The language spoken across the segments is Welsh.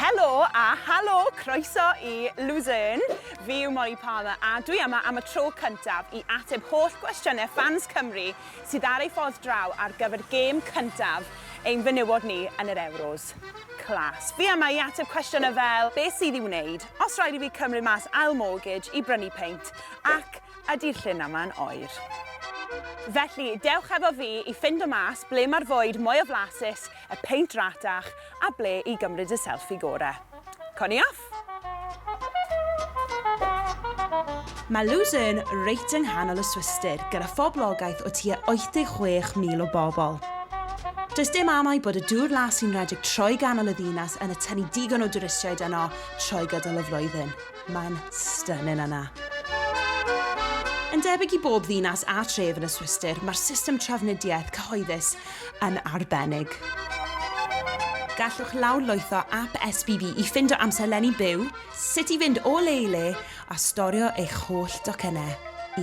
Helo a halo, croeso i Luzerne. Fi yw Molly Palmer a dwi yma am y tro cyntaf i ateb holl gwestiynau ffans Cymru sydd ar ei ffordd draw ar gyfer gêm cyntaf ein fenywod ni yn yr Ewros. Class. Fi yma i ateb cwestiynau fel beth sydd i wneud, os rhaid i fi cymryd mas ail mortgage i brynu peint, ac Ydy'r llyn yma'n oer? Felly, dewch efo fi i ffindo mas ble mae'r fwyd mwyaf flasus, y peint ratach, a ble i gymryd y selfie gore. Co ni off! Mae Luzerne reit yng nghanol y Swistir, gyda phoblogaeth o tua 86,000 o bobl. Does dim amau bod y dŵr las sy'n rhedeg trwy ganol y ddinas yn atynnu digon o dwristiaid yno trwy gydol y flwyddyn. Mae'n stunning yna. Yn debyg i bob ddinas a tref yn y Swistir, mae'r system trafnidiaeth cyhoeddus yn arbennig. Gallwch lawrlwytho app SBB i ffindo amserlenni byw, sut i fynd o le i le, a storio eich holl docynnau.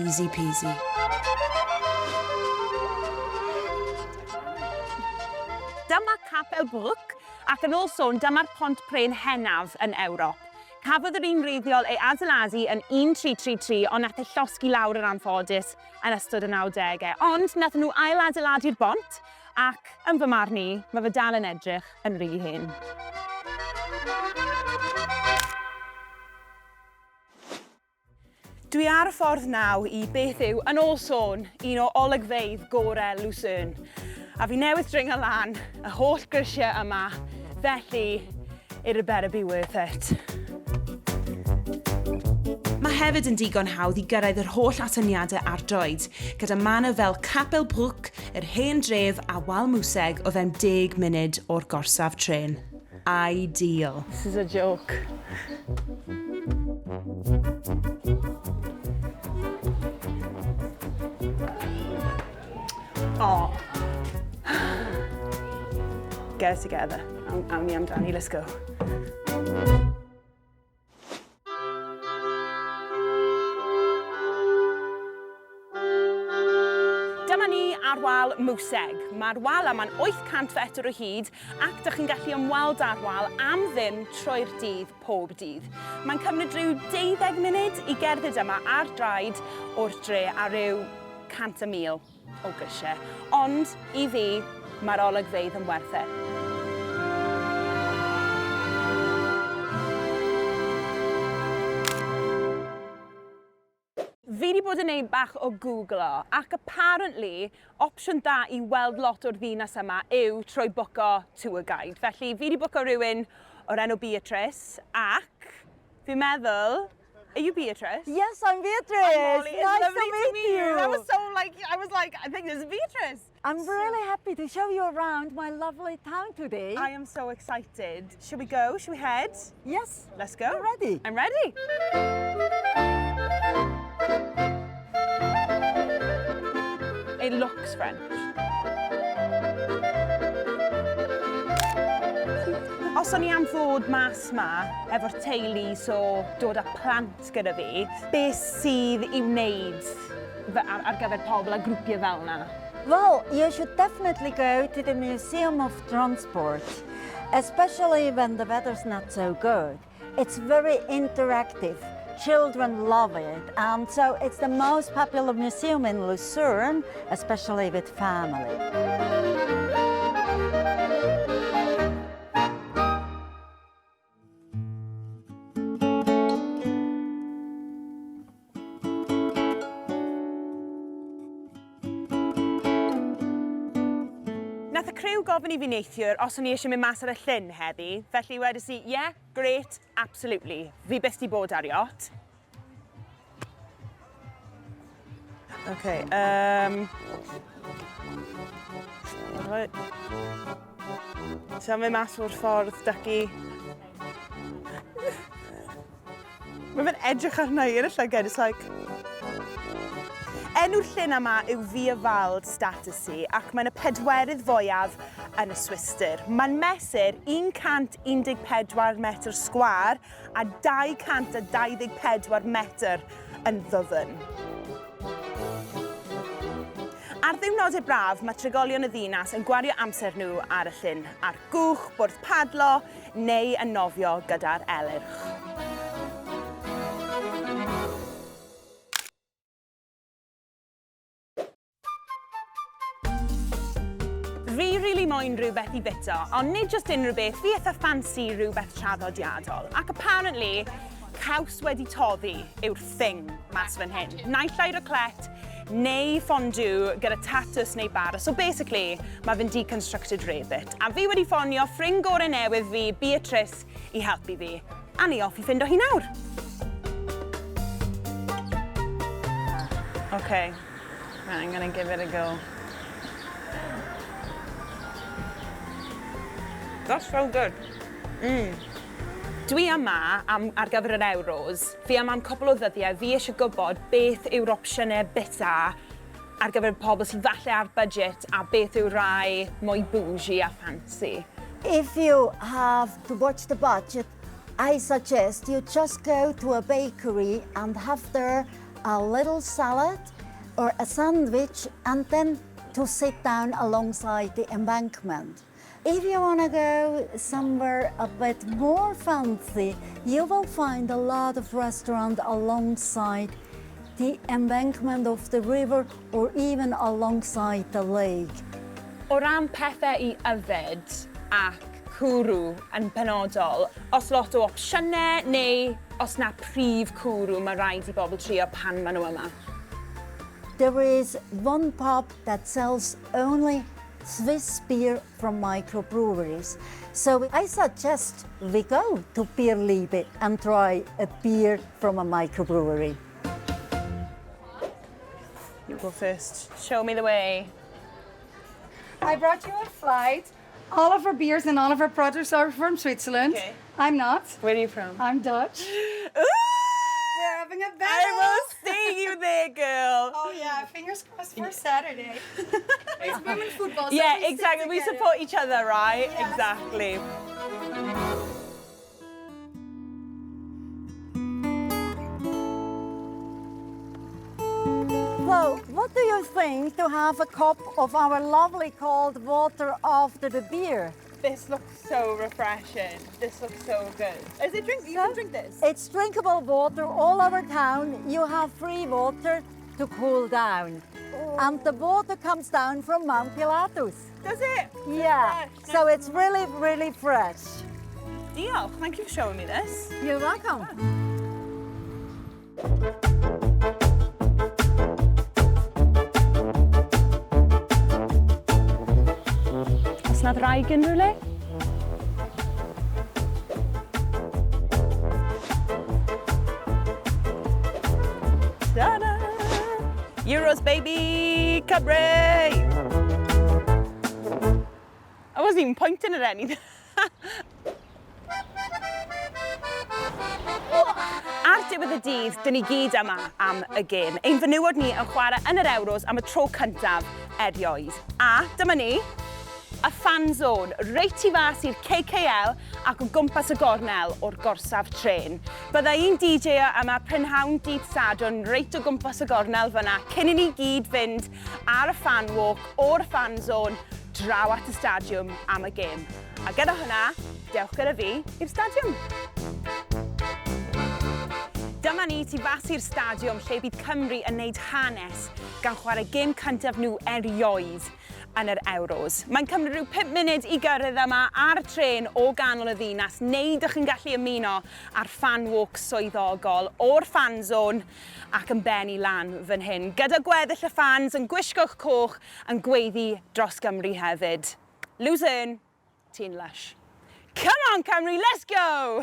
Easy peasy. Dyma Capel Brück, ac yn ôl sôn, dyma'r pont pren henaf yn Ewrop. Cafodd yr un wreiddiol ei adeiladu yn 1333 ond nath e llosgi lawr yn anffodus yn ystod y nawdegau. Ond nathon nhw ail-adeiladu'r bont ac, yn fy marn i, mae fe dal yn edrych yn rili hen. Dwi ar y ffordd naw i beth yw, yn ôl sôn, un o olygfeydd gorau Lucerne. A fi newydd dringo lan y holl grisiau yma, felly it had better be worth it. Mae hefyd yn digon hawdd i gyrraedd yr holl atyniadau ar droed, gyda mannau fel Capel Brück, yr hen dref a Wal Mwseg o fewn deg munud o'r gorsaf trên. Ideal. This is a joke. Oh. Get it together. Awn ni amdani, let's go. Dyma ni ar wal Mwseg. Mae'r wal yma'n 800 fetr o hyd ac dych chi'n gallu ymweld â'r wal am ddim trwy'r dydd pob dydd. Mae'n cymryd rhyw 12 munud i gerdded yma ar draed o'r dre a rhyw 100 a 1000 o grisiau. Ond i fi, mae'r olygfeydd yn werth e. Fi 'di bod yn neud bach o Googlo ac apparently opsiwn da i weld lot o'r ddinas yma yw trwy bwco tour guide. Felly fi 'di bwco rhywun o'r enw Beatrice ac fi'n meddwl Are you Beatrice? Yes, I'm Beatrice. I'm Molly. It's nice lovely to meet, you. That was so like, I was like, I think this is Beatrice. I'm really happy to show you around my lovely town today. I am so excited. Shall we go? Shall we head? Yes. Let's go. I'm ready. I'm ready. It looks French. Os o'n i am fod mas ma efo'r teulu, so dod â plant gyda fi, beth sydd i'w wneud ar, ar gyfer pobl a grwpiau fel yna? Well, you should definitely go to the Museum of Transport, especially when the weather's not so good. It's very interactive. Children love it, and so it's the most popular museum in Lucerne, especially with family. Nath y criw gofyn i fi neithiwr os o'n i eisiau mynd mas ar y llyn heddi, felly wedes i, yeah, great, absolutely. Fi byth di bod ar yacht. Okay, um... Right. So mynd mas o'r ffordd, ducky. Mae fe'n edrych arna i yn y llygad, it's like... Enw'r llyn yma yw Vierwald Statusy ac mae'n y pedwerydd fwyaf yn y Swistir. Mae'n mesur 114 metr sgwâr a 224 metr yn ddwfn. Ar ddiwrnodau braf, mae trigolion y ddinas yn gwario amser nhw ar y llyn, ar gwch, bwrdd padlo, neu yn nofio gyda'r elyrch. Fi rili moyn rhywbeth i fito, ond nid jyst unrhyw beth, fi eitha ffansi rhywbeth traddodiadol. Ac apparently, caws wedi toddi yw'r thing mas fan hyn. Naill ai raclette neu fondue gyda tatws neu bara. So basically, mae fe'n deconstructed rarebit. A fi wedi ffonio ffrind gorau newydd fi, Beatrice, i helpu fi. A ni off i ffindo hi nawr. Okay, right, I'm gonna give it a go. That's so good. Dwi yma am, ar gyfer yr Euros. Fi yma am cwpl o ddyddiau. Fi eisiau gwybod beth yw'r opsiynau bita ar gyfer pobl sydd falle ar budget a beth yw'r rai mwy bougie a fancy. If you have to watch the budget, I suggest you just go to a bakery and have there a little salad or a sandwich and then to sit down alongside the embankment. If you want to go somewhere a bit more fancy, you will find a lot of restaurants alongside the embankment of the river or even alongside the lake. O ran pethau i yfed ac cwrw yn penodol, oes lot o opsiynau neu oes 'na prif cwrw mae rhaid i bobl trio pan maen nhw yma? There is one pub that sells only Swiss beer from microbreweries. So I suggest we go to Bierliebe and try a beer from a microbrewery. You go first. Show me the way. I brought you a flight. All of our beers and all of our products are from Switzerland. Okay. I'm not. Where are you from? I'm Dutch. Ooh! We're having a I battle. will see you there, girl. Oh yeah, fingers crossed for Saturday. It's women football. So Yeah, we stick exactly. We together. support each other, right? Yeah. Exactly. Well, what do you think to have a cup of our lovely cold water after the beer? This looks so refreshing. This looks so good. Is it drink? You can drink this. It's drinkable water all over town. You have free water to cool down. And the water comes down from Mount Pilatus. Does it? Yeah, Fresh. so it's really, really fresh. Diolch. Thank you for showing me this. You're welcome. Oes 'na ddraig unrhyw le? Ta-da! Euros, baby! Cymru! I wasn't even pointing at anything. Ar diwedd y dydd, dyn ni gyd yma am y gêm. Ein fenywod ni yn chwarae yn yr Euros am y tro cyntaf erioed. A dyma ni, y fan zone, reit tu fas i'r KKL ac o gwmpas y gornel o'r gorsaf tren. Bydda i'n DJ yma prynhawn dydd Sadwrn reit o gwmpas y gornel fyna cyn i ni gyd fynd ar y fan walk o'r fan zone draw at y stadiwm am y gêm. A gyda hwnna, dewch gyda fi i'r stadiwm. Dyma ni tu fas i'r stadiwm lle bydd Cymru yn neud hanes gan chwarae gêm cyntaf nhw erioed yn yr Euros. Mae'n cymryd rhyw 5 munud i gyrraedd yma ar y tren o ganol y ddinas neu dych chi'n gallu ymuno ar fan walk swyddogol o'r fan zone ac yn bennu lan fan hyn. Gyda gweddill y fans yn gwisgo'ch coch yn gweiddi dros Gymru hefyd. Luzerne, ti'n lush. Come on, Cymru, let's go!